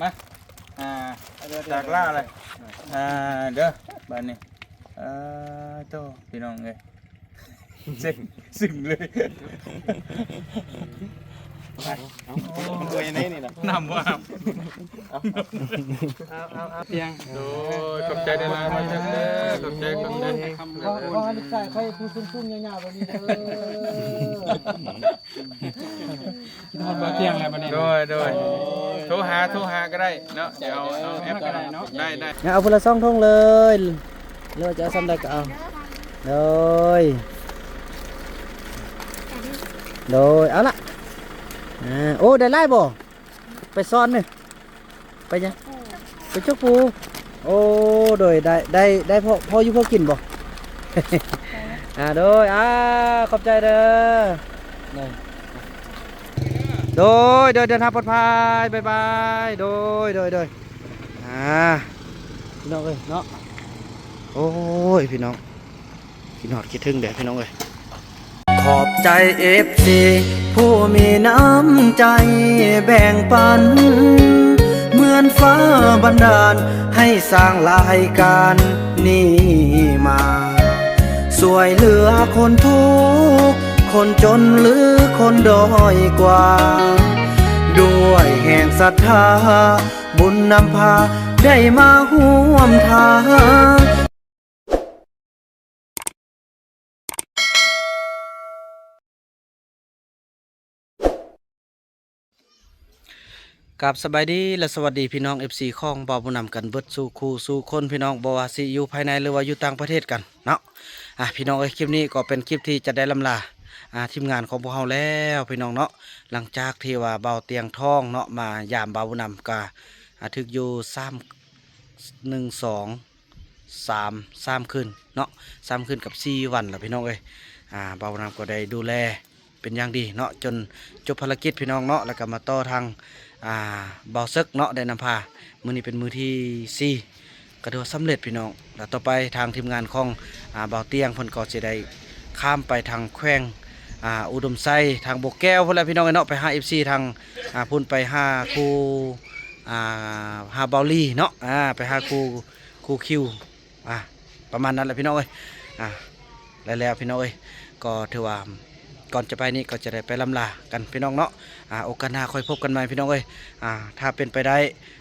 ມາ ອ່າ ຕາກລ້າເລີຍ ອ່າ ເດີ ບາດນີ້ ເອີ ໂຕ ພີ່ນ້ອງເອີຍ ເຊັງ ຊຶ້ງເລີຍ ໂອ້ຍ ນີ້ນະ ນ້ຳບໍ່ ນ້ຳ ເອົາ ເອົາ ເອົາ ພຽງ ໂດຍ ຂອບໃຈຫຼາຍໆ ມາເດີ ຂອບໃຈ ຂອບໃຈ ຂໍ ຂໍໃຫ້ລູກຊາຍຂ້ອຍຜູ້ສູງໆ ຍາວໆ ແບບນີ້ເດີ ຄິດຮອດບໍ່ທ່ຽງແລ້ວບັດນີ້ ໂດຍ ໂດຍ ໂທຫາ ໂທຫາກໍໄດ້ເນາະ ດຽວເອົາ ເອົາແອັບກໍໄດ້ເນາະ ໄດ້ ໄດ້ ເອົາຄົນລະສອງຖົງເລີຍ ຫຼືວ່າຈະເອົາສ່ຳໃດກໍເອົາ ໂດຍ ໂດຍ ເອົາລະ ອ່າ ໂອ້ ໄດ້ຫຼາຍບໍ່? ໄປສອນນີ້ ໄປຫຍັງ? ໄປຈົກປູ. ໂອ້ ໂດຍ ໄດ້ ໄດ້ ໄດ້ພໍ ພໍຢູ່ພໍກິນບໍ່? ອ່າ ໂດຍ ອ່າ ຂອບໃຈເດີ ໂດຍ ໂດຍ ເດີນທາງປອດໄພ ບາຍບາຍ ໂດຍ ໂດຍ ໂດຍ ອ່າ ພີ່ນ້ອງເອີຍເນາະ ໂອ້ຍ ພີ່ນ້ອງ ຄິດຮອດຄິດເຖິງເດ້ພີ່ນ້ອງເອີຍ ຂອບໃຈເອັຟຊີຜູ້ມີນ້ຳໃຈແບ່ງປັນ ເໝືອນຟ້າບັນດານໃຫ້ສ້າງລາຍການນີ້ມາ ຊ່ວຍເຫຼືອຄົນທຸກ ຄົນຈົນ ຫຼື ຄົນດ້ອຍກວ່າ ດ້ວຍແຮງສັດທາ ບຸນນຳພາໄດ້ມາຮ່ວມທາງ. ກາບສະບາຍດີ ແລະ ສະຫວັດດີພີ່ນ້ອງເອັຟຊີຂອງບ່າວບຸນນຳກັນເບິດສູ່ຄູ່ສູ່ຄົນ ພີ່ນ້ອງ ບໍ່ວ່າຊິຢູ່ພາຍໃນ ຫຼືວ່າຢູ່ຕ່າງປະເທດກັນເນາະ. ອ່າ ພີ່ນ້ອງເອີຍ ຄລິບນີ້ກໍເປັນຄລິບທີ່ຈະໄດ້ລ່ຳລາ ອ່າ ທີມງານຂອງພວກເຮົາແລ້ວ ພີ່ນ້ອງເນາະ. ຫຼັງຈາກທີ່ວ່າບ່າວຕຽງທອງເນາະ ມາຢາມບ່າວບຸນນຳ ກະ ອ່າ ຖືກຢູ່ສາມ ໜຶ່ງ ສອງ ສາມ ສາມຄືນເນາະ ສາມຄືນກັບສີ່ວັນລະພີ່ນ້ອງເອີຍ. ອ່າ ບ່າວບຸນນຳກໍໄດ້ດູແລເປັນຢ່າງດີເນາະ ຈົນຈົບພາລະກິດພີ່ນ້ອງເນາະ ແລ້ວກໍມາຕໍ່ທາງ ອ່າ ບ່າວເສິກເນາະ ໄດ້ນຳພາ ມື້ນີ້ເປັນມື້ທີສີ່ ກໍຖືວ່າສຳເລັດພີ່ນ້ອງ. ແລ້ວຕໍ່ໄປທາງທີມງານຂອງ ອ່າ ບ່າວຕຽງເພິ່ນກໍຊິໄດ້ຂ້າມໄປທາງແຂວງ ອ່າ ອຸດົມໄຊ ທາງບໍ່ແກ້ວພຸ້ນແຫຼະພີ່ນ້ອງເອີຍເນາະ ໄປຫາເອັຟຊີທາງ ອ່າ ພຸ້ນ ໄປຫາຄູ່ ອ່າ ຫາບ່າວລີເນາະ ອ່າ ໄປຫາຄູ່ ຄູ່ຄິວ ອ່າ ປະມານນັ້ນແຫຼະພີ່ນ້ອງເອີຍ. ອ່າ ແລ້ວໆ ພີ່ນ້ອງເອີຍ ກໍຖືວ່າກ່ອນຈະໄປນີ້ກໍຈະໄດ້ໄປລ່ຳລາກັນພີ່ນ້ອງເນາະ. ອ່າ ໂອກາດໜ້າຄ່ອຍພົບກັນໃໝ່ພີ່ນ້ອງເອີຍ. ອ່າ ຖ້າເປັນໄປໄດ້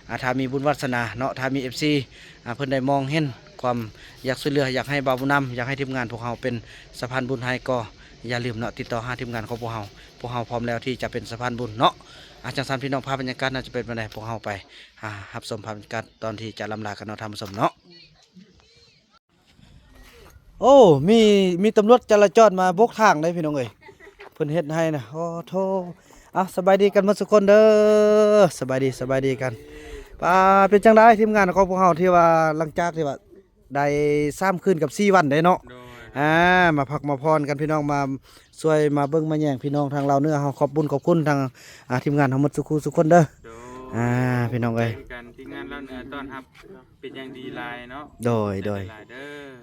ອ່າ ຖ້າມີບຸນວາດສະໜາເນາະ ຖ້າມີເອັຟຊີ ອ່າ ເພິ່ນໄດ້ມອງເຫັນຄວາມຢາກຊ່ວຍເຫຼືອ ຢາກໃຫ້ບ່າວບຸນນຳ ຢາກໃຫ້ທີມງານພວກເຮົາເປັນສະພານບຸນໃຫ້ ກໍຢ່າລືມເນາະ ຕິດຕໍ່ຫາທີມງານຂອງພວກເຮົາ. ພວກເຮົາພ້ອມແລ້ວທີ່ຈະເປັນສະພານບຸນເນາະ. ອ່າ ຈັ່ງຊັ້ນພີ່ນ້ອງ ພາບບັນຍາກາດໜ້າຈະເປັນປານໃດ ພວກເຮົາໄປຫາຮັບຊົມພາບບັນຍາກາດຕອນທີ່ຈະລ່ຳລາກັນເນາະ ທ່ານຜູ້ຊົມເນາະ. ໂອ້ ມີ ມີຕຳຫຼວດຈະລາຈອນມາໂບກທາງເດ້ພີ່ນ້ອງເອີຍ ເພິ່ນເຮັດໃຫ້ນະ. ໂອ້ໂທ້ ເອົາ ສະບາຍດີກັນໝົດທຸກຄົນເດີ ສະບາຍດີ ສະບາຍດີກັນ. ປ້າ ເປັນຈັ່ງໃດທີມງານຂອງພວກເຮົາ ທີ່ວ່າຫຼັງຈາກທີ່ວ່າໄດ້ສາມຄືນກັບສີ່ວັນເດ້ເນາະ. ໂດຍ ອ່າ ມາພັກມາຜ່ອນກັນພີ່ນ້ອງ ມາຊ່ວຍມາເບິ່ງມາແຍງພີ່ນ້ອງທາງລາວເໜືອເຮົາ. ຂອບບຸນຂອບຄຸນທາງ ອ່າ ທີມງານເຮົາໝົດສູ່ຄູ່ສູ່ຄົນເດີ. ໂດຍ ອ່າ ພີ່ນ້ອງເອີຍ ເປັນການ ທີມງານລາວເໜືອຕ້ອນຮັບ ເປັນຢ່າງດີຫຼາຍເນາະ. ໂດຍ ໂດຍ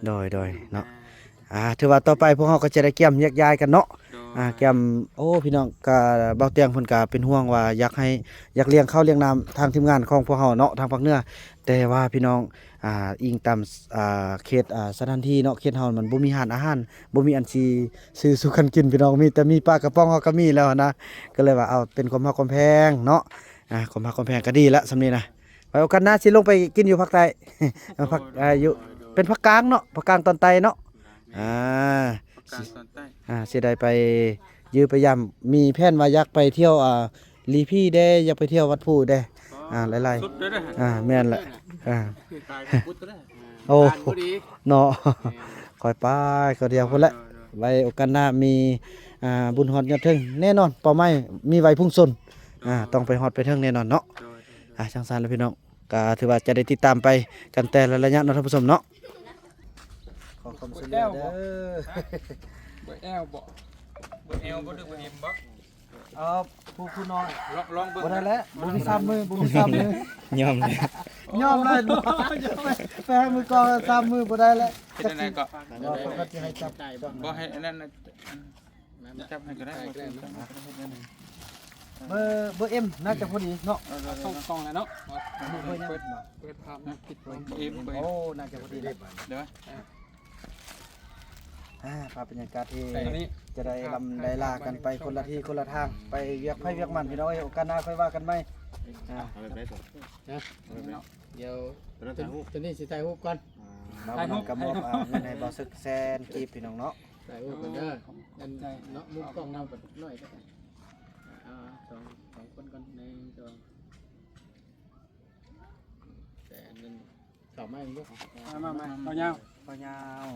ໂດຍ ໂດຍເນາະ. ອ່າ ອ່າ ຖືວ່າຕໍ່ໄປພວກເຮົາກໍຈະໄດ້ກຽມແຍກຍ້າຍກັນເນາະ. ໂດຍ ອ່າ ກຽມ ໂອ້ ພີ່ນ້ອງ ກະ ບ່າວຕຽງເພິ່ນກະເປັນຫ່ວງວ່າຢາກໃຫ້ ຢາກລ້ຽງເຂົ້າລ້ຽງນ້ຳທາງທີມງານຂອງພວກເຮົາເນາະ ທາງພາກເໜືອ. ແຕ່ວ່າພີ່ນ້ອງ ອ່າ ອີງຕາມ ອ່າ ເຂດ ອ່າ ສະຖານທີ່ເນາະ ເຂດເຮົາມັນບໍ່ມີຮ້ານອາຫານ ບໍ່ມີອັນຊິຊື້ສູ່ກັນກິນພີ່ນ້ອງ. ມີແຕ່ມີປາກະປ໋ອງເຮົາກໍມີແລ້ວຫັ້ນນະ ກໍເລີຍວ່າເອົາເປັນຄວາມຮັກຄວາມແພງເນາະ. ອ່າ ຄວາມຮັກຄວາມແພງກໍດີລະສ່ຳນີ້ນະ. ໄວ້ໂອກາດໜ້າຊິລົງໄປກິນຢູ່ພາກໃຕ້ ເອີ ພັກ ໂດຍ ເອີ ຢູ່ ໂດຍ ໂດຍ ເປັນພາກກາງເນາະ ພາກກາງຕອນໃຕ້ເນາະ. ແມ່ນ ອ່າ ພາກກາງຕອນໃຕ້ ຊິ ອ່າ ຊິໄດ້ໄປເຢີໄປຢາມ ມີແຜນວ່າຢາກໄປທ່ຽວ ອ່າ ຫຼີພີແດ່ ຢາກໄປທ່ຽວວັດພູແດ່. ອໍ ອ່າ ຫຼາຍໆ ສຸດເດີນະ ອ່າ ແມ່ນແຫຼະ ອ່າ ຕາຍກໍປຸດເດີນະ ໂອ້ ຕາຍບໍ່ດີເນາະ. ແມ່ນ ຄ່ອຍໄປ ຄ່ອຍທ່ຽວພຸ້ນແຫຼະ. ໂດຍ ໂດຍ ໄວ້ໂອກາດໜ້າມີ ອ່າ ບຸນຮອດຍອດເທິງແນ່ນອນ ເປົ້າໝາຍມີໄວ້ພຸ້ງຊົນ. ໂດຍ ອ່າ ຕ້ອງໄປຮອດໄປເທິງແນ່ນອນເນາະ. ໂດຍ ໂດຍ ໂດຍ ອ່າ ຈັ່ງຊັ້ນລະພີ່ນ້ອງ ກໍຖືວ່າຈະໄດ້ຕິດຕາມໄປກັນແຕ່ລະໄລຍະເນາະ ທ່ານຜູ້ຊົມເນາະ. ຂໍຄວາມຊ່ວຍເຫຼືອເດີ. ບໍ່ແອວບໍ່ ບໍ່ແອວບໍ່ ຫຼືບໍ່ເອັມບໍ່? ເອົາ ຜູ້ ຜູ້ນ້ອຍ ລອງ ລອງເບິ່ງ ບໍ່ໄດ້ແລ້ວ ບໍ່ມີສາມມື້ ບໍ່ມີສາມມື້ ຍອມແລ້ວ ຍອມແລ້ວ ໄປຫາມືກອງສາມມື້ບໍ່ໄດ້ແລ້ວ. ເຮັດຈັ່ງໃດກໍ ບໍ່ ເຂົາກໍຊິໃຫ້ຈັບ ບໍ່ ໃຫ້ອັນນັ້ນນະ ຈັບໃຫ້ກໍໄດ້ ຈັບໃຫ້ກໍໄດ້ ເຮັດແນວນັ້ນ. ເບີ ເບີເອັມ ໜ້າຈະພໍດີເນາະ. ເອີ ເອີ ເອີ ເອົາສອງ ສອງແລ້ວເນາະ. ເປີດ ເປີດພາບນະ ປິດເປີດເອັມ ເປີດ ໂອ້ ໜ້າຈະພໍດີເລີຍ. ເດີ ອ່າ ພາບບັນຍາກາດທີ່ ໃສ່ອັນນີ້ ຈະໄດ້ລ່ຳໄດ້ລາກັນໄປຄົນລະທີ່ຄົນລະທາງ ໄປວຽກໃຜວຽກມັນ ພີ່ນ້ອງເອີຍ. ໂອກາດໜ້າຄ່ອຍວ່າກັນໃໝ່. ອ່າ ເອົາແບບໃດ ເນາະ ດຽວ ຕົວນັ້ນຖ່າຍຮູບ ຕົວນີ້ຊິຖ່າຍຮູບກ່ອນ. ອ່າ ບ່າວບຸນນຳກໍມອບ ອ່າ ເງິນໃຫ້ບ່າວເສິກແສນກີບ ພີ່ນ້ອງເນາະ. ຖ່າຍຮູບກ່ອນເດີ. ອັນເນາະ ມຸມກ້ອງເຮົາກໍໜ້ອຍແລ້ວ. ອ່າ ສອງ ສອງຄົນກ່ອນ ໜຶ່ງ ສອງ ແສນໜຶ່ງ ເຂົ້າມາອີກ. ມາ ມາ ມາ ເບົາຍາວ ເບົາຍາວ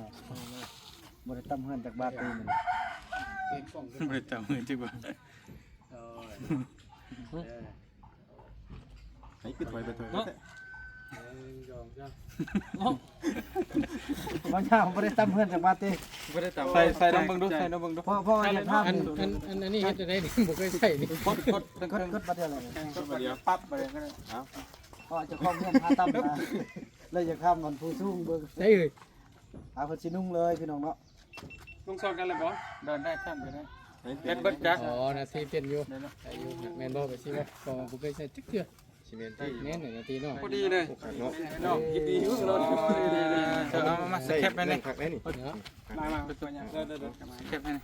ບໍ່ໄດ້ຕຳເຮືອນຈັກບາດຕິ. ບໍ່ໄດ້ຕຳເຮືອນຈັກບາດ. ໂອ້ຍ ເອີ ໃຫ້ຄືຖອຍໄປຖອຍມາແທ້. ໜຶ່ງ ສອງ ສາມ ເບົາຍາວບໍ່ໄດ້ຕຳເຮືອນຈັກບາດຕິ. ບໍ່ໄດ້ຕຳ. ໃສ່ ໃສ່ລອງເບິ່ງດູ ໃສ່ລອງເບິ່ງດູ. ເພາະ ເພາະວ່າຢາກຖາມ ອັນ ອັນ ອັນ ອັນນີ້ເຮັດຈັ່ງໃດນີ້ ບໍ່ເຄີຍໃຊ້ນີ້. ກົດ ກົດ ກົດ ກົດບາດດຽວເລີຍ. ກົດບາດດຽວ ປັບບາດດຽວກໍໄດ້. ເອົາ ເພາະວ່າເຈົ້າຂອງເຮືອນພາຕຳມາ ເລີຍຢາກຖາມມັນຜູ້ສູງເບິ່ງ. ໃສ່ເອີຍ ອ່າ ເພິ່ນຊິນຸ່ງເລີຍ ພີ່ນ້ອງເນາະ. ລົງຊ້ອນກັນແລ້ວບໍ່? ເດີນໄດ້ ຂ້າມໄປໄດ້. ເຮັດເບິດຈັກ. ອໍ ໜ້າທີ່ເປັນຢູ່ ໄດ້ເນາະ ໄດ້ຢູ່. ແມ່ນບໍ່ ໄປຊິເນາະ ກໍບໍ່ເຄີຍໃຊ້ຈັກເທື່ອ. ຊິແມ່ນຕິ ແມ່ນໜ້າທີ່ເນາະ ພໍດີເລີຍ. ຄັກເນາະ ເນາະ ເຮັດດີຢູ່ເນາະ. ເອີ ເອົາມາ ສະແຄບໄວ້ນີ້ ຄັກໄດ້ນີ້. ມາ ມາ ເດີ ເດີ ເດີ ສະແຄບໄວ້ນີ້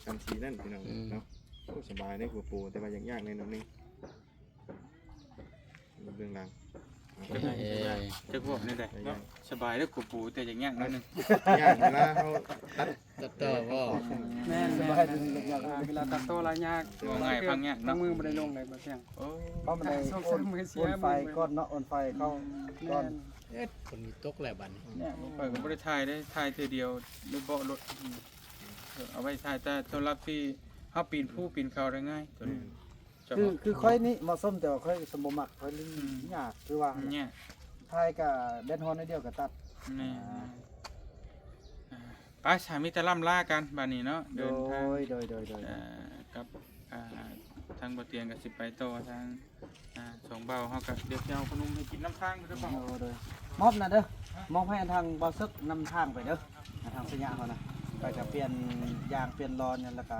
ກັນທີນັ້ນ ພີ່ນ້ອງເນາະ. ໂອ້ ສະບາຍເດ້ ຫົວໂປ ແຕ່ວ່າຍາກໆ ໜ້ອຍໜຶ່ງ. ເບື້ອງຫຼັງ ເອີ ຈັກບອກແນວໃດເນາະ. ສະບາຍເດີ ກົວປູ ແຕ່ຢາກຍາກໜ້ອຍໜຶ່ງ. ຍາກເວລາເຮົາຕັດ ຕັດຕໍ່ບໍ່? ແມ່ນໆ ເວລາຕັດຕໍ່ລະຍາກ ເວົ້າງ່າຍຟັງຍາກເນາະ ມືບໍ່ໄດ້ລົງໄດ້ບໍ່ສຽງ. ໂອ້ ເພາະມັນໄດ້ໂອນໄຟລ໌ກ່ອນເນາະ ໂອນໄຟລ໌ເຂົ້າກ່ອນ. ແມ່ນ ເອີ ຝົນຕົກແລ້ວບັດນີ້. ຂ້ອຍກໍບໍ່ໄດ້ຖ່າຍເດ້ ຖ່າຍເທື່ອດຽວໂດຍເບາະລົດ. ເອີ ເອົາໄວ້ຖ່າຍແຕ່ສຳລັບທີ່ເຮົາປີນພູປີນເຂົາໄດ້ງ່າຍ ຕົວນີ້. ຄື ຄືຂ້ອຍນີ້ເໝາະສົມ ແຕ່ວ່າຂ້ອຍສະບໍ່ມັກ ຂ້ອຍຫຼິ້ນຍາກ ຄືວ່າຫັ້ນແຫຼະ ຖ່າຍກະແດດຮ້ອນໜ້ອຍດຽວກະຕັດ. ແມ່ນ ອ່າ ໄປ ສາມີແຕ່ລ່ຳລາກັນບາດນີ້ເນາະ. ໂດຍ ເດີນທາງ ໂດຍ ໂດຍ ໂດຍ ເອີ ກັບ ອ່າ ທາງບໍ່ຕຽງກໍຊິໄປຕໍ່ທາງ ອ່າ ສອງບ່າວເຮົາກໍດຽວຊິເອົາຂະໜົມໃຫ້ກິນນຳທາງເດີ. ໂດຍ ໂດຍ ມອບນະເດີ ມອບໃຫ້ທາງບ່າວເສິກນຳທາງໄປເດີ. ອ່າ ທາງໄຊຍະເຮົານະ ໄປກະປ່ຽນຢາງປ່ຽນລໍ້ນ ແລ້ວກະ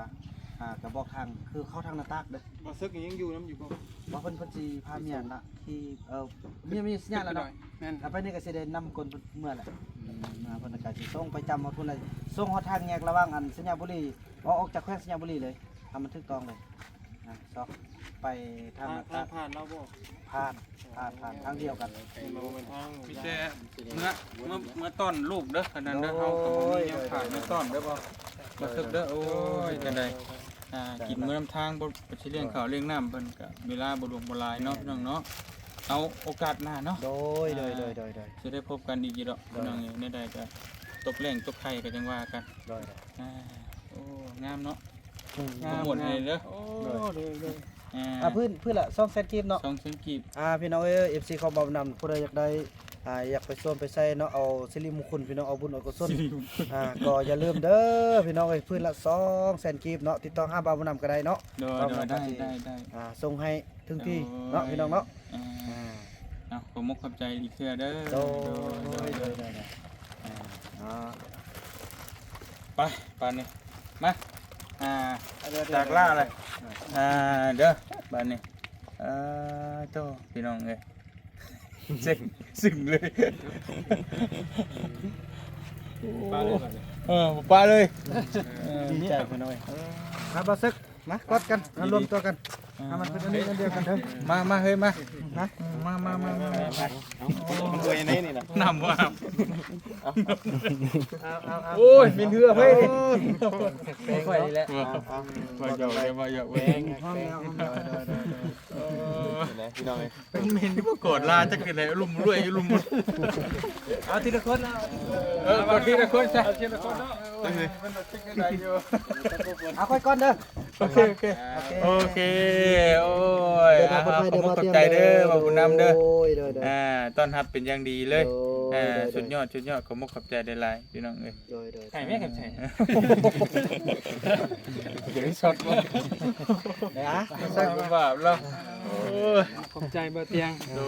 ອ່າ ກະບອກທາງ ຄືເຂົ້າທາງໜ້າຕາກເດີ. ບ່າວເສິກຍັງຢູ່ນຳຢູ່ບໍ່? ບໍ່ ເພິ່ນ ເພິ່ນຊິພາເມຍນະ ທີ່ ເອີ ເມຍ ເມຍໄຊຍະແລ້ວເນາະ. ແມ່ນ ຖ້າໄປນີ້ກະຊິໄດ້ນຳຄົນເພິ່ນເມືອແຫຼະ. ອືມ ອ່າ ເພິ່ນກະຊິສົ່ງໄປຈຳເຮົາພຸ້ນແຫຼະ ສົ່ງຮອດທາງແຍກລະຫວ່າງອັນໄຊຍະບູລີ ອອກ ອອກຈາກແຂວງໄຊຍະບູລີເລີຍ ໃຫ້ມັນຖືກຕ້ອງເລີຍ. ອ່າ ຊອກໄປທາງ ທາງ ທາງຜ່ານລາວບໍ່? ຜ່ານ ຜ່ານ ຜ່ານທາງດຽວກັນ. ມີແຕ່ເມືອ ເມືອ ເມືອຕ້ອນລູກເດີ ຂະນັ້ນເດີ. ໂດຍ ເຮົາກໍບໍ່ມີແນວຂາຍ ໂດຍ ແນວຕ້ອນເດີບໍ່? ໂດຍ ມາເຖິກເດີ. ໂອ້ຍ ໂດຍ ຈັ່ງໃດ ອ່າ ກິນມື້ນຳທາງ ບໍ່ ບໍ່ຊິລ້ຽງເຂົ້າລ້ຽງນ້ຳເພິ່ນ ກະເວລາບໍ່ຫຼວງບໍ່ຫຼາຍເນາະ ໂດຍ ພີ່ນ້ອງເນາະ. ເອົາໂອກາດໜ້າເນາະ. ໂດຍ ອ່າ ໂດຍ ໂດຍ ໂດຍ ຊິໄດ້ພົບກັນອີກຢູ່ດອກ ໂດຍ ພີ່ນ້ອງເອີຍ. ແນວໃດກະຕົກແລ້ງຕົກໄຂ່ກະຈັ່ງວ່າກັນ. ໂດຍ ອ່າ ໂອ້ ງາມເນາະ. ອືມ ໂປຣໂມດໃຫ້ເດີ. ໂອ້ ໂດຍ ໂດຍ ໂດຍ ອ່າ ອ່າ ພື້ນ ພື້ນລະສອງແສນກີບເນາະ ສອງແສນກີບ. ອ່າ ພີ່ນ້ອງເອີຍ ເອັຟຊີຂອງບ່າວບຸນນຳ ຜູ້ໃດຢາກໄດ້ ອ່າ ຢາກໄປສວມໄປໃສ່ເນາະ ເອົາສິລິມຸງຄຸນ ພີ່ນ້ອງ ເອົາບຸນເອົາກຸສົນ ສິລິມຸງຄຸນ ອ່າ ກໍຢ່າລືມເດີ ພີ່ນ້ອງເອີຍ ພື້ນລະສອງແສນກີບເນາະ. ຕິດຕໍ່ຫາບ່າວບຸນນຳກໍໄດ້ເນາະ. ໂດຍ ໂດຍ ໄດ້ ໄດ້ ໄດ້ ອ່າ ສົ່ງໃຫ້ເຖິງທີ່ເນາະ ໂດຍ ພີ່ນ້ອງເນາະ. ອ່າ ອ່າ ເນາະ ຂໍມຸກຂອບໃຈອີກເທື່ອເດີ. ໂດຍ ໂດຍ ໂດຍ ໂດຍ ໂດຍ ອ່າ ເນາະ ໄປ ບາດນີ້ ມາ ອ່າ ເດີ ເດີ ຈາກລາ ເດີ ລະ ອ່າ ເດີ ບາດນີ້ ເອີ ໂຕ ພີ່ນ້ອງເອີຍ ເຊັງ ຊຶ້ງເລີຍ ປະເລີຍບາດນີ້. ເອີ ປະເລີຍ ເອີ ດີໃຈພີ່ນ້ອງເອີຍ. ມາ ບ່າວເສິກ ມາ ກອດກັນ ມາລວມຕົວກັນ ອ່າ ໃຫ້ມັນເປັນອັນໜຶ່ງອັນດຽວກັນເດີ. ມາ ມາເຮີຍ ມາ ມາ ມາ ມາ ມາ ມາ ມາ. ນ້ຳບໍ່ ນ້ຳ ເອົາ ເອົາ ເອົາ ໂອ້ຍ ເປັນເຮືອໄປ ຂ້ອຍນີ້ແຫຼະ ເອົາ ເອົາ ບໍ່ຢອກເດ້ ບໍ່ຢອກເດ້. ຫ້ອງແລ້ວ ຫ້ອງແລ້ວ ໂດຍ ໂດຍ ໂດຍ ໂດຍ ເອີ ພີ່ນ້ອງເອີຍ ເປັນເໝັນຢູ່ບໍ່ ກອດລາຈັກຄືໃດ ອາລົມລວຍ ອາລົມ ເອົາທີລະຄົນ ເອົາ ເອີ ກອດທີລະຄົນຊະ ເອົາທີລະຄົນເນາະ. ໂອ້ຍ ມັນຈັກຄືໃດຢູ່ ເອົາຂ້ອຍກ່ອນເດີ. ໂອເຄ ໂອເຄ ໂອເຄ ໂອ້ຍ ເດີນທາງປອດໄພເດີ ຂອບໃຈເດີ ບ່າວບຸນນຳເດີ. ໂດຍ ໂດຍ ໂດຍ ອ່າ ຕ້ອນຮັບເປັນຢ່າງດີເລີຍ ໂດຍ ອ່າ ໂດຍ ໂດຍ ສຸດຍອດ ສຸດຍອດ ຂໍມຸກຂອບໃຈຫຼາຍໆ ພີ່ນ້ອງເອີຍ. ໂດຍ ໂດຍ ໃຫ້ແມ່ ໃຫ້ ຢ່າໄດ້ຊັອດບໍ່ ເອີ ຊັອດບໍ່ບາບລະ. ໂອ້ຍ ຂອບໃຈບ່າວຕຽງ ໂດ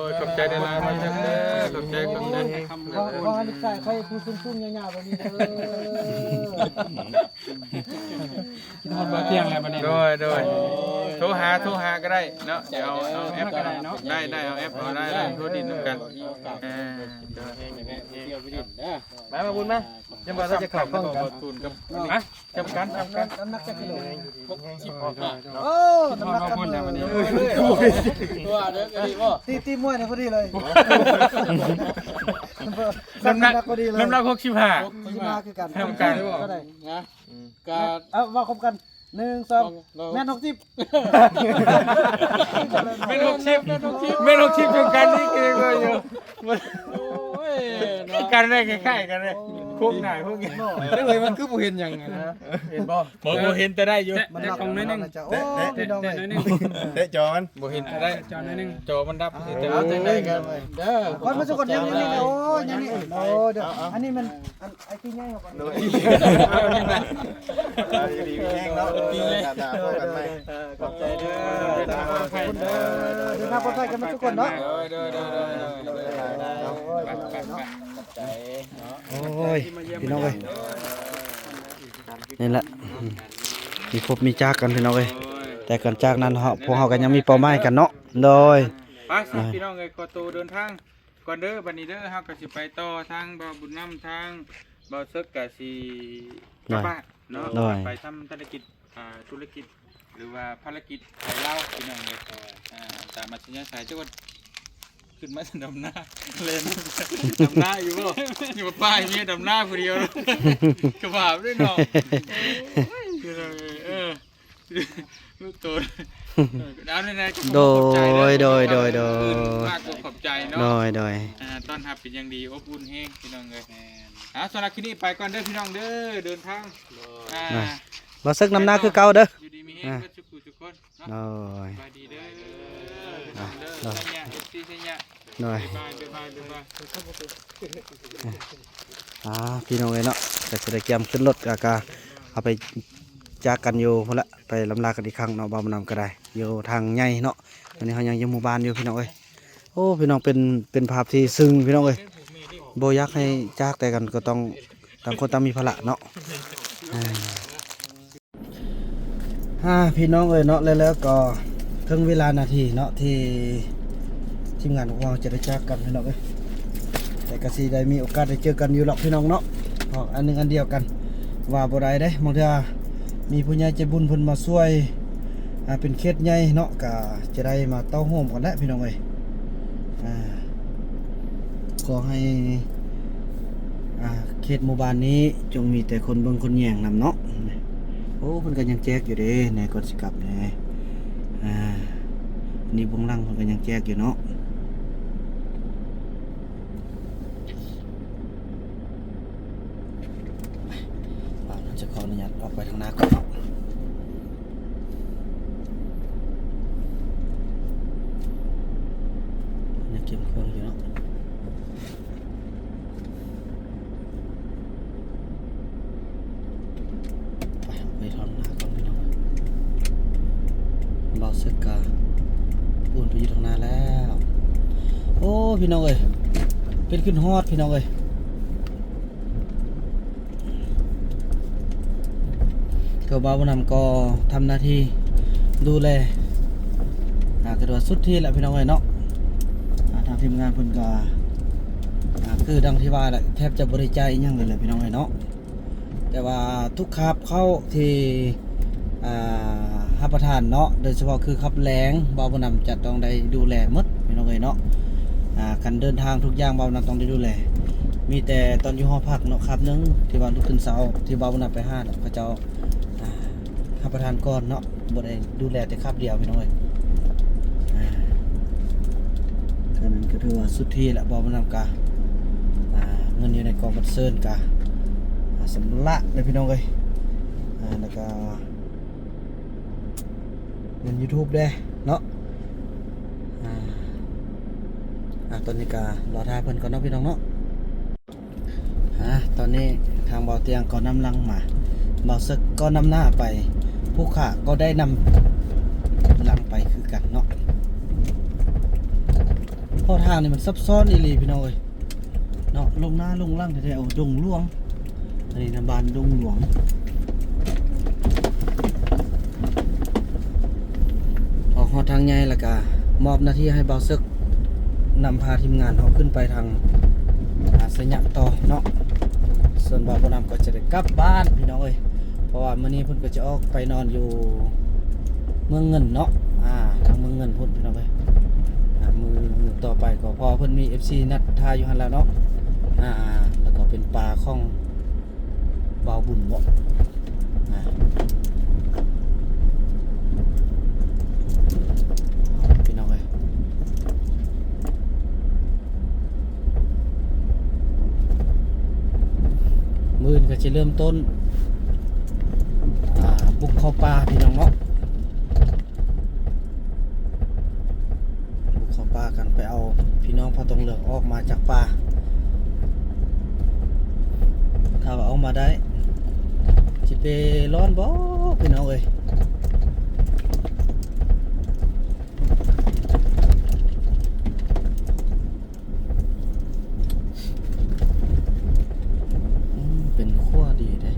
ຍ ຂອບໃຈຫຼາຍໆ ບ່າວຕຽງເດີ ຂອບໃຈ ຂອບໃຈ. ຂໍ ຂໍໃຫ້ລູກຊາຍຂ້ອຍຜູ້ສູງໆ ຍາວໆ ແບບນີ້ເດີ. ຄິດຮອດບ່າວຕຽ ໂດຍ ໂດຍ ໂທຫາ ໂທຫາກໍໄດ້ເນາະ ດຽວເອົາ ເອົາແອັບກໍໄດ້ເນາະ ໄດ້ ໄດ້ ເອົາແອັບ ເອົາໄລນ໌ ໄລນ໌ ໂທດິນນຳກັນ ເອີ ໂດຍ ມາ ມາບຸນມາ ຍັງບໍ່ທັນຈະເຂົ້າກ້ອງກັນ ຮະ ຈຳກັນ ຈຳກັນ ນ້ຳໜັກຈັກກິໂລ? ຫົກສິບຫ້າ ໂອ້ ນ້ຳໜັກກັນເລີຍ ວ່າເດີ ກໍດີບໍ່ ຕີ ຕີມວຍນີ້ພໍດີເລີຍ ນ້ຳໜັກ ນ້ຳໜັກພໍດີເລີຍ ນ້ຳໜັກຫົກສິບຫ້າ ຫົກສິບຫ້າຄືກັນ ເທົ່າກັນ ເທົ່າໃດ? ນະ ກະ ເອົາ ເວົ້າຄວາມກັນ ໜຶ່ງ ສອງ ແມ່ນຫົກສິບ ແມ່ນຫົກສິບ ແມ່ນຫົກສິບ ແມ່ນຫົກສິບ ຄືກັນນີ້ ເກັ່ງວ່າຢູ່ ໂອ້ຍ ຄືກັນເລີຍ ຄ້າຍໆກັນເລີຍ ໂຄງໜ້າໂຄງຫຍັງ ເອີຍ ມັນຄືບໍ່ເຫັນຫຍັງນະ ເຫັນບໍ່? ບໍ່ ບໍ່ເຫັນ ແຕ່ໄດ້ຢູ່ ແຕະ ແຕະ ກອງໜ້ອຍໜຶ່ງ ໂອ້ ແຕະ ພີ່ນ້ອງເອີຍ ແຕະໜ້ອຍໜຶ່ງ ແຕະຈໍມັນ ບໍ່ເຫັນ ແຕະໄດ້ ຈອໜ້ອຍໜຶ່ງ ຈໍມັນດັບ ເອີ ເອົາຈັ່ງໃດກໍເດີ ຂອບໃຈ ມາສຸກຄົນ ຍັງນີ້ ໂອ້ຍ ຍັງນີ້ ໂອ້ຍ ເດີ ອັນນີ້ມັນ ອັນ ໄອ້ຕີໃຫຍ່ເຮົາ ໂດຍ ເອົາດີໆ ມີແຮງເນາະ ໂອເຄ ໂອເຄ ໜ້າໆ ພົບກັນໃໝ່ ເອີ ຂອບໃຈເດີ ເດີນທາງປອດໄພ ເດີນທາງປອດໄພກັນໝົດທຸກຄົນເນາະ ໂດຍ ໂດຍ ໂດຍ ໂດຍ ໂດຍ ໂອ້ຍ ຂອບໃຈເນາະ ໂອ້ຍ ພີ່ນ້ອງເອີຍ ນີ້ແຫຼະ ມີພົບມີຈາກກັນ ພີ່ນ້ອງເອີຍ ໂດຍ ແຕ່ກ່ອນຈາກນັ້ນເຮົາ ພວກເຮົາກໍຍັງມີເປົ້າໝາຍກັນເນາະ ໂດຍ ໄປຊະ ໂດຍ ພີ່ນ້ອງເອີຍ ຂໍໂຕເດີນທາງ ກ່ອນເດີ ບັດນີ້ເດີ ເຮົາກໍຊິໄປຕໍ່ທາງບ່າວບຸນນຳ ທາງບ່າວເສິກກໍຊິກັບ ໂດຍ ບ້ານເນາະ ໂດຍ ໄປທຳທຸລະກິດ ອ່າ ທຸລະກິດ ຫຼືວ່າພາລະກິດໄທລາວ ພີ່ນ້ອງເອີຍ ອ່າ ຕາມອັດສະຍະໄສ ຈັກວ່າຂຶ້ນມາດຳນາ ແລ່ນດຳນາຢູ່ບໍ່? ຢູ່ປ່າຍເມຍດຳນາຜູ້ດຽວ ກະບາບເດ້ເນາະ ໂອ້ຍ ພີ່ນ້ອງເອີຍ ເອີ. ໂດຍ ໂດຍ ໂດຍ ໂດຍ ໂດຍ ມາກຂອບໃຈເນາະ ໂດຍ ໂດຍ ອ່າ ຕ້ອນຮັບເປັນຢ່າງດີ ອົບອຸ່ນແຮງ ພີ່ນ້ອງເອີຍ ແມ່ນ ອ່າ ສຳລັບຄລິບນີ້ໄປກ່ອນເດີ ພີ່ນ້ອງເດີ ເດີນທາງ ໂດຍ ອ່າ ບ່າວເສິກນຳໜ້າຄືເກົ່າເດີ ຢູ່ດີມີແຮງ ອ່າ ເບິດທຸກຜູ້ທຸກຄົນເນາະ ໂດຍ ສະບາຍດີເດີ ອ່າ ເດີ ໂດຍ ໄຊຍະ ເອັຟຊີ ໄຊຍະ ໂດຍ ບາຍບາຍ ບາຍບາຍ ອ່າ ພີ່ນ້ອງເອີຍເນາະ ກໍຊິໄດ້ກຽມຂຶ້ນລົດ ແລ້ວກໍເອົາໄປຈາກກັນຢູ່ພຸ້ນລະ ໄປລຳລາກັນອີກຄັ້ງເນາະ ບ່າວບຸນນຳກໍໄດ້ ຢູ່ທາງໃຫຍ່ເນາະ ຕອນນີ້ເຮົາຍັງຢູ່ໝູ່ບ້ານຢູ່ ພີ່ນ້ອງເອີຍ ໂອ້ ພີ່ນ້ອງ ເປັນ ເປັນພາບທີ່ຊຶ້ງ ພີ່ນ້ອງເອີຍ ບໍ່ຢາກໃຫ້ຈາກແຕ່ກັນ ກໍຕ້ອງ ຕ່າງຄົນຕ່າງມີພາລະເນາະ ອ່າ. ອ່າ ພີ່ນ້ອງເອີຍເນາະ ແລ້ວ ແລ້ວກໍເຖິງເວລານາທີເນາະ ທີ່ທີມງານຂອງເຮົາຈະໄດ້ຈາກກັນ ພີ່ນ້ອງເອີຍ ແຕ່ກໍຊິໄດ້ມີໂອກາດໄດ້ເຈີກັນຢູ່ດອກ ພີ່ນ້ອງເນາະ ເພາະອັນໜຶ່ງອັນດຽວກັນ ວ່າບໍ່ໄດ້ເດ້ ບາງເທື່ອມີຜູ້ໃຫຍ່ໃຈບຸນເພິ່ນມາຊ່ວຍ ອ່າ ເປັນເຂດໃຫຍ່ເນາະ ກໍຈະໄດ້ມາເຕົ້າໂຮມກັນແຫຼະ ພີ່ນ້ອງເອີຍ ອ່າ. ຂໍໃຫ້ ອ່າ ເຂດໝູ່ບ້ານນີ້ຈົ່ງມີແຕ່ຄົນເບິ່ງຄົນແຍງນຳເນາະ ໂອ້ ເພິ່ນກໍຍັງແຈກຢູ່ເດ້ ແນ່ ກ່ອນຊິກັບແນ່ ອ່າ ນີ້ເບື້ອງຫຼັງເພິ່ນກໍຍັງແຈກຢູ່ເນາະ ເຮົາຈະຂໍອະນຸຍາດອອກໄປທາງໜ້າກ່ອນເນາະ. ຍັງເກັບເຄື່ອງຢູ່ເນາະ ໄປ ໄປທາງໜ້າກ່ອນພີ່ນ້ອງ ບ່າວເສິກກະປູນໄປຢູ່ທາງໜ້າແລ້ວ ໂອ້ ພີ່ນ້ອງເອີຍ ເປັນຂຶ້ນຮອດ ພີ່ນ້ອງເອີຍ. ກໍບ່າວບຸນນຳກໍທຳໜ້າທີ່ດູແລ ອ່າ ກໍຖືວ່າສຸດທີ່ແລ້ວພີ່ນ້ອງເອີຍເນາະ ອ່າ ທາງທີມງານເພິ່ນກໍ ອ່າ ຄືດັ່ງທີ່ວ່າແຫຼະ ແທບຈະບໍ່ໄດ້ຈ່າຍອີ່ຫຍັງເລີຍແຫຼະພີ່ນ້ອງເອີຍເນາະ ແຕ່ວ່າທຸກຄາບເຂົ້າທີ່ ອ່າ ຮັບປະທານເນາະ ໂດຍສະເພາະຄືຄາບແລງ ບ່າວບຸນນຳຈະຕ້ອງໄດ້ດູແລໝົດພີ່ນ້ອງເອີຍເນາະ ອ່າ ການເດີນທາງທຸກຢ່າງບ່າວບຸນນຳຕ້ອງໄດ້ດູແລ ມີແຕ່ຕອນຢູ່ຫໍພັກເນາະ ຄາບໜຶ່ງທີ່ວ່າລຸກຕື່ນເຊົ້າ ທີ່ບ່າວບຸນນຳໄປຫາເນາະ ເຂົາເຈົ້າ ອ່າ ຮັບປະທານກ່ອນເນາະ ບໍ່ໄດ້ດູແລແຕ່ຄາບດຽວພີ່ນ້ອງເອີຍ ອ່າ ແຄ່ນັ້ນກໍຖືວ່າສຸດທີ່ລະ ບ່າວບຸນນຳກະ ອ່າ ເງິນຢູ່ໃນກອງບັນເຊີນກະ ອ່າ ຊຳລະເລີຍພີ່ນ້ອງເອີຍ ອ່າ ແລ້ວກະ ເງິນຢູທູບເດ້ເນາະ ອ່າ ອ່າ ຕອນນີ້ກະລໍຖ້າເພິ່ນກ່ອນເນາະພີ່ນ້ອງເນາະ ອ່າ ຕອນນີ້ທາງບ່າວຕຽງກໍນຳຫຼັງມາ ບ່າວເສິກກໍນຳໜ້າໄປ ຜູ້ຂ້າກໍໄດ້ນຳຫຼັງໄປຄືກັນເນາະ ເພາະທາງນີ້ມັນຊັບຊ້ອນອີ່ຫຼີພີ່ນ້ອງເອີຍ ເນາະ ລົງໜ້າລົງຫຼັງແທ້ໆ ໂອ້ ດົງຫຼວງ ອັນນີ້ນະ ບ້ານດົງຫຼວງ ເ ທາງໃຫຍ່ ແລ້ວກະມອບໜ້າທີ່ໃຫ້ບ່າວເສິກນຳພາທີມງານເຮົາຂຶ້ນໄປທາງ ອາ ໄຊຍະຕໍ່ເນາະ. ສ່ວນບ່າວບຸນນຳກໍຈະໄດ້ກັບບ້ານພີ່ນ້ອງເອີຍ ເພາະວ່າມື້ນີ້ເພິ່ນກໍຈະອອກໄປນອນຢູ່ເມືອງເງິນເນາະ ອາ ທາງເມືອງເງິນພຸ້ນພີ່ນ້ອງເອີຍ. ອາ ມື້ຕໍ່ໄປກໍ ເພາະວ່າເພິ່ນມີເອັຟຊີນັດຖ້າຢູ່ຫັ້ນແລ້ວເນາະ ອາ ແລ້ວກໍເປັນປາຂອງ ບ່າວບຸນເນາະ ອາ ພີ່ນ້ອງເອີຍ ມື້ອື່ນກໍຈະເລີ່ມຕົ້ນ ອາ ບຸກເຂົ້າປ່າພີ່ນ້ອງເນາະ. ບຸກເຂົ້າປ່າກັນ ໄປເອົາພີ່ນ້ອງເຜົ່າຕົງເຫຼືອງອອກມາຈາກປ່າ. ຖ້າວ່າອອກມາໄດ້ ຊິເປຮ້ອນບໍ່ພີ່ນ້ອງເອີຍ? ອືມ ເປັນຂົ້ວດີເດ້.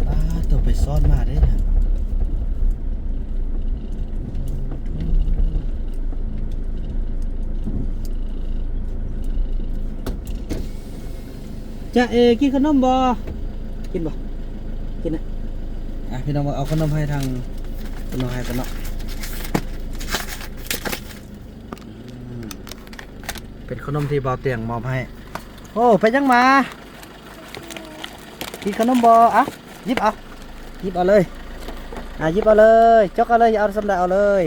ປາດໂທ້ ໄປຊ້ອນມາເດ້ຫັ້ນ. ຈ໊ະເອ ກິນຂະໜົມບໍ່? ກິນບໍ່? ກິນນະ. ອ່ະ ພີ່ນ້ອງ ເອົາຂະໜົມໃຫ້ທາງຄົນນ້ອຍໃຫ້ເພິ່ນເນາະ. ອືມ ເປັນຂະໜົມທີ່ບ່າວຕຽງມອບໃຫ້. ໂອ້ ໄປຫຍັງມາ? ກິນຂະໜົມບໍ່? ອ່ະ ຫຍິບເອົາ ຫຍິບເອົາເລີຍ ອ່າ ຫຍິບເອົາເລີຍ ຈົກເອົາເລີຍ ເອົາສ່ຳໃດເອົາເລີຍ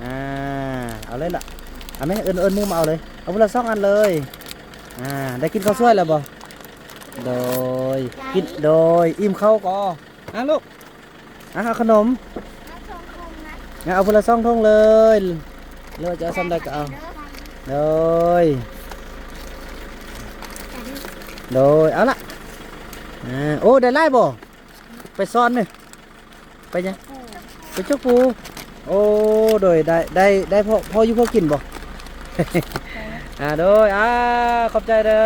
ອ່າ ເອົາເລີຍລະ ເອົາແມ ເອີ້ນ ເອີ້ນໝູ່ມາເອົາເລີຍ ເອົາຜູ້ລະສອງອັນເລີຍ ອ່າ ໄດ້ກິນເຂົ້າສວຍແລ້ວບໍ່? ໂດຍ ກິນ ໂດຍ ອີ່ມເຂົ້າກໍ ອ່າ ລູກ ອ່າ ເອົາຂະໜົມ ເອົາສອງຖົງນະ ອ່າ ເອົາຜູ້ລະສອງຖົງເລີຍ ຫຼືວ່າຈະເອົາສ່ຳໃດກໍເອົາ ໂດຍ ໂດຍ ເອົາລະ ອ່າ ໂອ້ ໄດ້ຫຼາຍບໍ່? ໄປຊ້ອນນີ້ ໄປຫຍັງ? ໄປຈົກປູ. ໂອ້ ໂດຍ ໄດ້ ໄດ້ ໄດ້ພໍ ພໍຢູ່ພໍກິນບໍ່? ອ່າ ໂດຍ ອ່າ ຂອບໃຈເດີ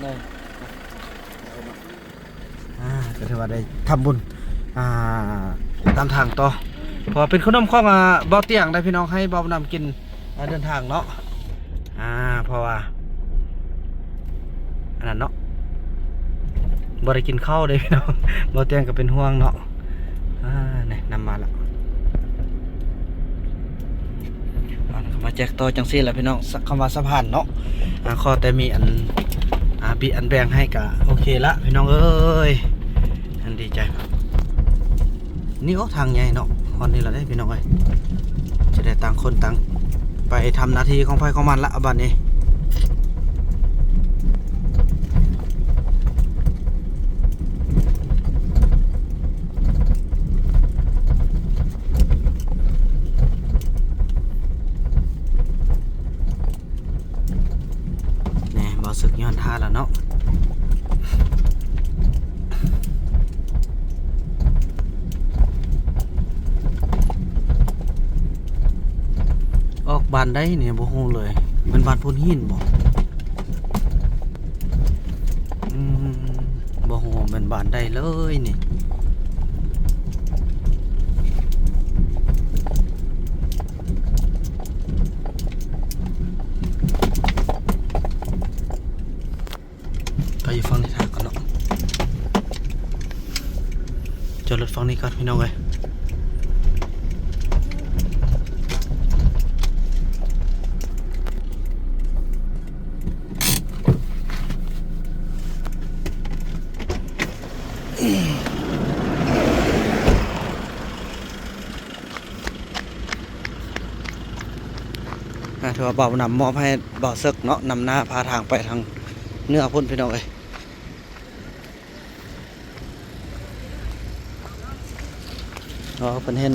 ໂດຍ. ອ່າ ກໍຖືວ່າໄດ້ທຳບຸນ ອ່າ ຕາມທາງຕໍ່ ເພາະວ່າເປັນຂະໜົມຂອງ ອ່າ ບ່າວຕຽງໄດ໋ພີ່ນ້ອງ ໃຫ້ບ່າວນຳກິນ ອ່າ ເດີນທາງເນາະ ອ່າ ເພາະວ່າ ອັນນັ້ນເນາະ ບໍ່ໄດ້ກິນເຂົ້າເດ້ພີ່ນ້ອງ ບ່າວຕຽງກໍເປັນຫ່ວງເນາະ ອ່າ ນີ້ນຳມາລະ ມາແຈກຕໍ່ຈັ່ງຊີ້ລະພີ່ນ້ອງ ຄຳວ່າສະພານເນາະ ອ່າ ຂໍແຕ່ມີອັນ ອ່າ ບິອັນແບ່ງໃຫ້ກະໂອເຄລະພີ່ນ້ອງເອີຍ ອັນດີໃຈ. ນີ້ ໂອ້ ທາງໃຫຍ່ເນາະ ຮອດນີ້ລະເດ້ພີ່ນ້ອງເອີຍ ຈະໄດ້ຕ່າງຄົນຕ່າງໄປທຳໜ້າທີ່ຂອງໃຜຂອງມັນລະບາດນີ້. ແນ່ ບ່າວເສິກຍ້ອນທ່າລະເນາະ ອອກບ້ານໃດນີ້ບໍ່ຮູ້ເລີຍ ແມ່ນບ້ານໂພນຫີນບໍ່? ອືມ ບໍ່ຮູ້ວ່າແມ່ນບ້ານໃດເລີຍນີ້. ໄປຢູ່ຝັ່ງນີ້ຖ້າກ່ອນເນາະ ຈອດລົດຝັ່ງນີ້ກ່ອນພີ່ນ້ອງເອີຍ. ອ່າ ຖືວ່າບ່າວນຳມອບໃຫ້ບ່າວເສິກເນາະ ນຳໜ້າພາທາງໄປທາງເໜືອພຸ້ນພີ່ນ້ອງເອີຍ. ອໍ ເພິ່ນເຫັນ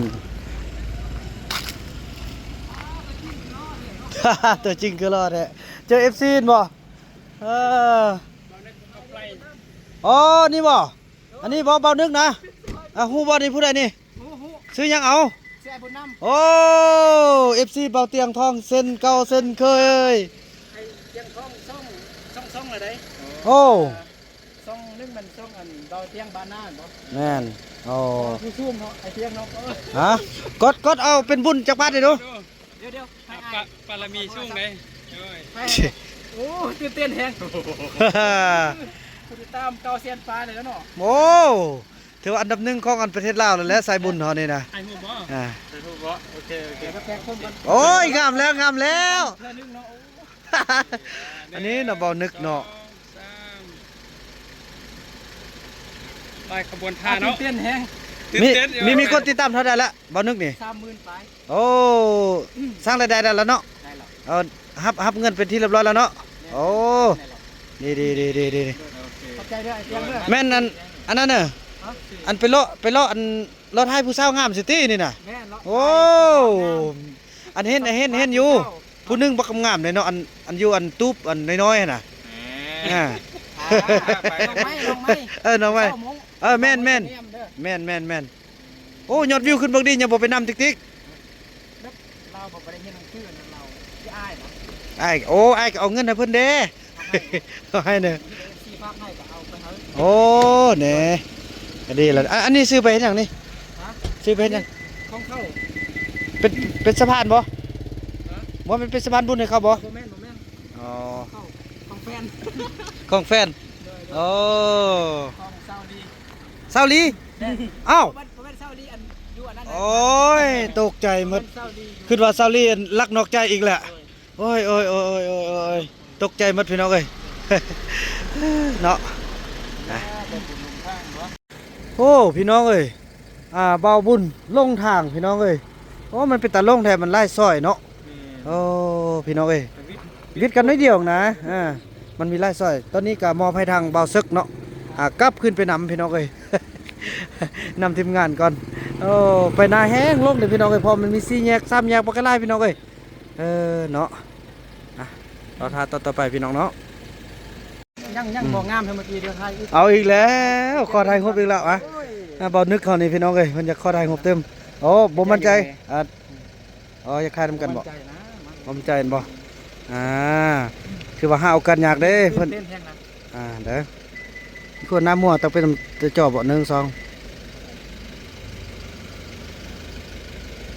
ຕົວຈິງຄືຫຼໍ່ແທ້ ເຈີເອັຟຊີແມ່ນບໍ່? ເອີ ບໍ່ໄດ້ ບໍ່ໄດ້ ອໍ ນີ້ບໍ່? ອັນນີ້ບໍ່? ເບົານຶກນະ. ອ່າ ຮູ້ບໍ່ນີ້ຜູ້ໃດນີ້? ຮູ້ ຮູ້. ຊື່ຫຍັງເອົາ? ຊື່ອ້າຍບຸນນຳ. ໂອ້ ເອັຟຊີ ເບົາຕຽງທອງເຊັ່ນເກົ່າເຊັ່ນເຄີຍ. ໄອ້ຕຽງທອງຊ່ອງ ຊ່ອງ ຊ່ອງລະໃດ? ໂອ້ ຊ່ອງໜຶ່ງແມ່ນຊ່ອງອັນເບົາຕຽງບ້ານນາແມ່ນບໍ່? ແມ່ນ. ໂອ້ ຜູ້ສູງເນາະ ໄອ້ຕຽງເນາະ. ຮະ? ກົດ ກົດເອົາເປັນບຸນຈັກບາດເດ້ດູ. ດຽວໆ ໃຫ້ອ້າຍ ບາ ບາລະມີສູງເດ້. ໂອ້ຍ ໃຫ້ ໂອ້ ຕື່ນເຕັ້ນແຮງ. ຜູ້ຕິດຕາມເກົ້າແສນປາຍແລ້ວເນາະ. ໂອ້ ຖືວ່າອັນດັບໜຶ່ງຂອງອັນປະເທດລາວແລ້ວແຫຼະ ສາຍບຸນເຮົານີ້ນະ. ຖ່າຍຮູບບໍ່? ອ່າ ຖ່າຍຮູບບໍ່? ໂອເຄ ໂອເຄ. ໂອ້ຍ ງາມແລ້ວ ງາມແລ້ວ. ເທື່ອໜຶ່ງເນາະ. ໂອ້ ອັນນີ້ເນາະ ເບົານຶກເນາະ. ສອງ ສາມ ໄປຂະບວນທ່າເນາະ. ຕື່ນເຕັ້ນແຮງ. ມີ ຕື່ນເຕັ້ນ. ມີ ມີຄົນຕິດຕາມເທົ່າໃດລະ ເບົານຶກນີ້? ສາມໝື່ນປາຍ. ໂອ້ ສ້າງລາຍໄດ້ແລ້ວເນາະ. ໄດ້ແລ້ວ. ເອີ ຮັບ ຮັບເງິນເປັນທີ່ຮຽບຮ້ອຍແລ້ວເນາະ. ແມ່ນ ໂອ້ ແມ່ນແລ້ວ. ດີໆໆໆໆ. ໂອເຄ ຂອບໃຈເດີອ້າຍຕຽງເດີ. ແມ່ນ ອັນ ອັນນັ້ນເດີ. ຮະ? ອັນໄປເລາະ ໄປເລາະ ອັນເລາະຖ່າຍຜູ້ສາວງາມຊິຕິນີ້ນະ. ແມ່ນເລາະ ໂອ້ ຖ່າຍຜູ້ສາວງາມ. ອັນເຫັນ ເຫັນ ເຫັນຢູ່. ເຈົ້າ ຜູ້ໜຶ່ງບັກງາມເດ້ເນາະ ອັນ ອັນຢູ່ອັນຕູບອັນນ້ອຍໆຫັ້ນນະ. ແໝ ອ່າ ອ່າ ໄປ ນ້ອງໄມ້ ນ້ອງໄມ້. ເອີ ນ້ອງໄມ້. ເອີ ແມ່ນໆ ແມ່ນໆໆ. ໂອ້ ຍອດວິວຂຶ້ນເບິ່ງດີ ຍັງບໍ່ໄປນຳຕິກໆ. ແບບລາວບໍ່ໄດ້ຮຽນໜັງສືນຳລາວ ຄືອ້າຍນະ. ອ້າຍ ໂອ້ ອ້າຍກໍເອົາເງິນໃຫ້ເພິ່ນເດ້. ເອົາໃຫ້ເດີ. ເອັຟຊີຝາກໃຫ້ກໍເອົາໄປໃຫ້. ໂອ້ ແນ່ ກໍດີລະ. ອາ ອັນນີ້ຊື້ໄປເຮັດຫຍັງນີ້? ຮະ? ຊື້ໄປເຮັດຫຍັງ? ຂອງເຂົາ. ເປັນ ເປັນສະພານບໍ່? ຮະ? ບໍ່ແມ່ນເປັນສະພານບຸນໃຫ້ເຂົາບໍ່? ບໍ່ແມ່ນ ບໍ່ແມ່ນ. ອໍ ຂອງເຂົາ ຂອງແຟນ ຂອງແຟນ. ໂດຍ ໂດຍ. ໂອ້ ຂອງຊາວລີ ຊາວລີ. ແມ່ນ. ອ້າວ ບໍ່ແມ່ນ ບໍ່ແມ່ນຊາວລີ ອັນຢູ່ອັນນັ້ນ. ໂອ້ຍ ຕົກໃຈໝົດ. ບໍ່ແມ່ນຊາວລີ ຄິດວ່າຊາວລີລັກນອກໃຈອີກແຫຼະ. ໂດຍ. ໂອ້ຍ ໂອ້ຍ ຕົກໃຈໝົດພີ່ນ້ອງເອີຍ ເນາະ. ໂອ້ ພີ່ນ້ອງເອີຍ ອ່າ ເບົາບຸນຫຼົງທາງພີ່ນ້ອງເອີຍ. ໂອ້ ມັນເປັນຕາຫຼົງແທ້ ມັນຫຼາຍຊອຍເນາະ. ແມ່ນ. ໂອ້ ພີ່ນ້ອງເອີຍ ວິດກັນໜ້ອຍດຽວນະ. ອ່າ ມັນມີຫຼາຍຊອຍ. ຕອນນີ້ກໍມອບໃຫ້ທາງບ່າວເສິກເນາະ ອ່າ ກັບຄືນໄປນຳພີ່ນ້ອງເອີຍ ນຳທີມງານກ່ອນ. ໂອ້ ໄປໜ້າແຮງຫຼົງເດ້ພີ່ນ້ອງເອີຍ ເພາະມັນມີສີ່ແຍກສາມແຍກບັກຫຼາຍພີ່ນ້ອງເອີຍ. ເອີ ເນາະ. ອ່ະ ລໍຖ້າຕອນຕໍ່ໄປພີ່ນ້ອງເນາະ. ຍັງ ຍັງ ອືມ ບໍ່ງາມເທົ່າເມື່ອກີ້ ດຽວຖ່າຍອີກ. ເອົາອີກແລ້ວ ຂໍຖ່າຍຮູບອີກແລ້ວ. ອ່ະ ໂອ້ຍ ອ່ະ ເບົານຶກເຮົານີ້ພີ່ນ້ອງເອີຍ ເພິ່ນຢາກຂໍຖ່າຍຮູບຕື່ມ. ໂອ້ ບໍ່ໝັ້ນໃຈ. ອ່ະ ອໍ ຢາກຖ່າຍນຳກັນບໍ່? ບໍ່ໝັ້ນໃຈນະ ບໍ່ໝັ້ນໃຈແມ່ນບໍ່? ອ່າ ຖືວ່າຫາໂອກາດຍາກເດ້ ຕື່ນເຕັ້ນແຮງນະ. ເພິ່ນ ອ່າ ເດີ ຄົນໜ້າມົວຕ້ອງເປັນຈະຈໍບໍ່? ໜຶ່ງ ສອງ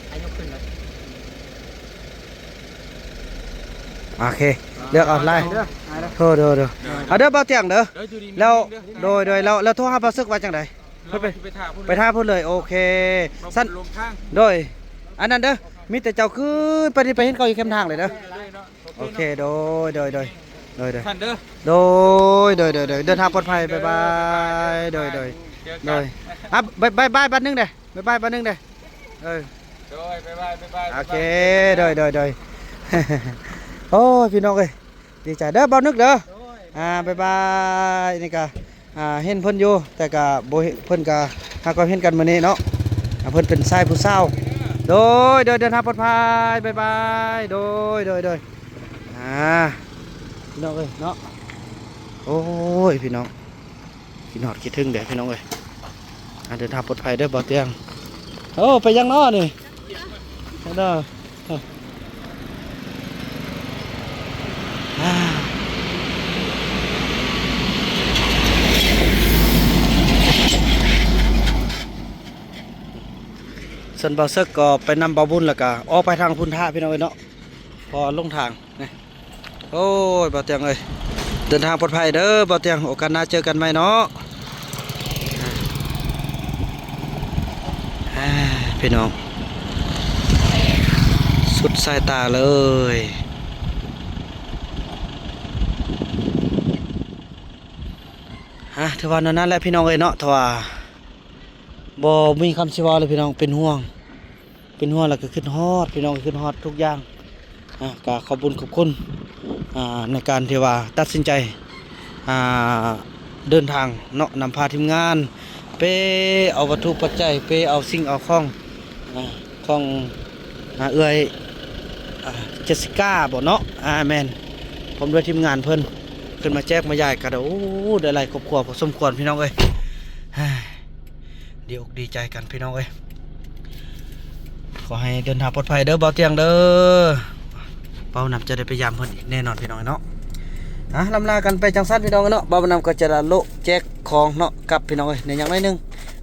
ໃຫ້ຍົກຂຶ້ນເລີຍ. ໂອເຄ ເລືອກເອົາລາຍ. ໂດຍ ໂດຍ ໂດຍ. ເອົາເດີ ເບົາຕຽງເດີ. ແລ້ວ ໂດຍ ໂດຍ. ແລ້ວ ແລ້ວໂທຫາບ່າວເສິກວ່າຈັ່ງໃດ? ເພິ່ນໄປ ໄປຖ້າພຸ້ນເລີຍ. ໄປຖ້າພຸ້ນເລີຍ. ໂອເຄ. ຊັ້ນ ໂດຍ. ອັນນັ້ນເດີ ມີແຕ່ເຈົ້າຄືນໄປນີ້ ໄປເຫັນເຂົາຢູ່ແຄມທາງເລີຍເດີ. ໂອເຄ. ໂດຍ ໂດຍ ໂດຍ. ໂດຍ ໂດຍ. ຊັ້ນເດີ. ໂດຍ ໂດຍ ໂດຍ ໂດຍ. ເດີນທາງປອດໄພ. ບາຍບາຍ. ໂດຍ ໂດຍ ໂດຍ. ອ່ະ ບາຍບາຍ ບາຍບາຍບາດໜຶ່ງເດ້. ບາຍບາຍບາດໜຶ່ງເດ້. ເອີ ໂດຍ ບາຍບາຍ ບາຍບາຍ. ໂອເຄ. ບາຍບາຍ. ໂດຍ ໂດຍ ໂດຍ. ໂອ້ຍ ພີ່ນ້ອງເອີຍ ດີໃຈເດີ ເບົານຶກເດີ. ໂດຍ. ອ່າ ບາຍບາຍ. ນີ້ກະ ອ່າ ເຫັນເພິ່ນຢູ່ ແຕ່ກະບໍ່ເຫັນ ເພິ່ນກະຫາກໍເຫັນກັນມື້ນີ້ເນາະ. ອ່າ ເພິ່ນເປັນຊາຍຜູ້ສາວ. ໂດຍ ໂດຍ. ເດີນທາງປອດໄພ. ບາຍບາຍ. ໂດຍ ໂດຍ ໂດຍ. ອ່າ ພີ່ນ້ອງເອີຍເນາະ. ໂອ້ຍ ພີ່ນ້ອງ ຄິດຮອດຄິດເຖິງເດ້ພີ່ນ້ອງເອີຍ. ອ່າ ເດີນທາງປອດໄພເດີ ບໍ່ຕຽງ. ໂອ້ ໄປຍັງເນາະນີ້ເນາະ. ອ່າ ສ່ວນບ່າວເສິກກໍໄປນຳບ່າວບຸນ ແລ້ວກໍອອກໄປທາງພຸ້ນທ່າພີ່ນ້ອງເອີຍເນາະ ເພາະວ່າຫຼົງທາງ. ໂອ້ຍ ບ່າວຕຽງເອີຍ ເດີນທາງປອດໄພເດີບ່າວຕຽງ. ໂອກາດໜ້າເຈີກັນໃໝ່ເນາະ. ອ່າ ພີ່ນ້ອງ ສຸດສາຍຕາເລີຍ. ອ່າ ຖືວ່າແນວນັ້ນແຫຼະພີ່ນ້ອງເອີຍເນາະ. ຖ້າວ່າ ບໍ່ມີຄຳຊິເວົ້າເລີຍພີ່ນ້ອງ ເປັນຫ່ວງ ເປັນຫ່ວງ ແລ້ວກໍຄິດຮອດພີ່ນ້ອງ ຄິດຮອດທຸກຢ່າງ. ອ່າ ກໍຂອບບຸນຂອບຄຸນ ອ່າ ໃນການທີ່ວ່າຕັດສິນໃຈ ອ່າ ເດີນທາງເນາະ ນຳພາທີມງານ ເປເອົາວັດຖຸປັດໄຈ ເປເອົາສິ່ງເອົາຂອງ ອ່າ ຂອງ ອ່າ ເອື້ອຍ ອ່າ ເຈສສິກ້າບໍເນາະ. ອ່າ ແມ່ນ ພ້ອມດ້ວຍທີມງານເພິ່ນ ຂຶ້ນມາແຈກມາຢາຍກັນ ໂອ້ ໄດ້ຫຼາຍຄອບຄົວພໍສົມຄວນພີ່ນ້ອງເອີຍ ດີອົກດີໃຈກັນພີ່ນ້ອງເອີຍ ຂໍໃຫ້ເດີນທາງປອດໄພເດີບ່າວຕຽງເດີ ບ່າວນຳຈະໄດ້ໄປຢາມເພິ່ນອີກແນ່ນອນພີ່ນ້ອງເອີຍເນາະ ອ່ະ ລຳລາກັນໄປຈັ່ງຊັ້ນພີ່ນ້ອງເອີຍເນາະ ບ່າວນຳກໍຈະລະໂລະແຈກຂອງເນາະ ກັບພີ່ນ້ອງເອີຍ ໃນຢ່າງໜ້ອຍໜຶ່ງ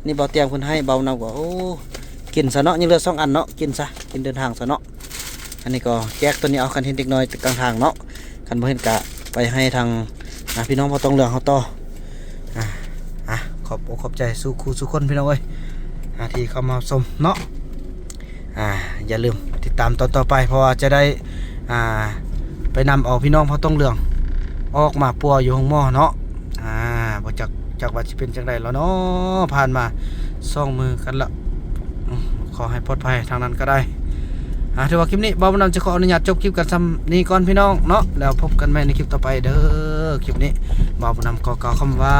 ນີ້ບ່າວຕຽງເພິ່ນໃຫ້ ບ່າວນຳກໍ ໂອ້ ກິນຊະເນາະ ຍັງເຫຼືອສອງອັນເນາະ ກິນຊະ ກິນເດີນທາງຊະເນາະ ອັນນີ້ກໍແຈກໂຕນີ້ເອົາ ຄັນເຫັນເດັກນ້ອຍກາງທາງເນາະ ຄັນບໍ່ເຫັນກະໄປໃຫ້ທາງ ອ່າ ພີ່ນ້ອງບໍ່ຕ້ອງເຫຼືອງເຮົາຕໍ່ ອ່າ ອ່າ ຂອບອົກຂອບໃຈສູ່ຄູ່ສູ່ຄົນພີ່ນ້ອງເອີຍ ອ່າ ທີ່ເຂົ້າມາຮັບຊົມເນາະ ອ່າ ຢ່າລືມຕິດຕາມຕອນຕໍ່ໄປ ເພາະວ່າຈະໄດ້ ອ່າ ໄປນຳເອົາພີ່ນ້ອງເຜົ່າຕົງເຫຼືອງ ອອກມາປົວຢູ່ໂຮງໝໍເນາະ ອ່າ ບໍ່ຈັກ ຈັກວ່າຊິເປັນຈັ່ງໃດແລ້ວເນາະ ຜ່ານມາສອງມື້ກັນລະ ອືມ ຂໍໃຫ້ປອດໄພທາງນັ້ນກໍໄດ້ ອ່າ ຖືວ່າຄລິບນີ້ບ່າວບຸນນຳຈະຂໍອະນຸຍາດຈົບຄລິບກັນຊ່ຳນີ້ກ່ອນພີ່ນ້ອງເນາະ ແລ້ວພົບກັນໃໝ່ໃນຄລິບຕໍ່ໄປເດີ ຄລິບນີ້ບ່າວບຸນນຳກໍກ່າວຄຳວ່າ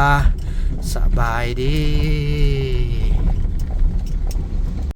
ສະບາຍດີ.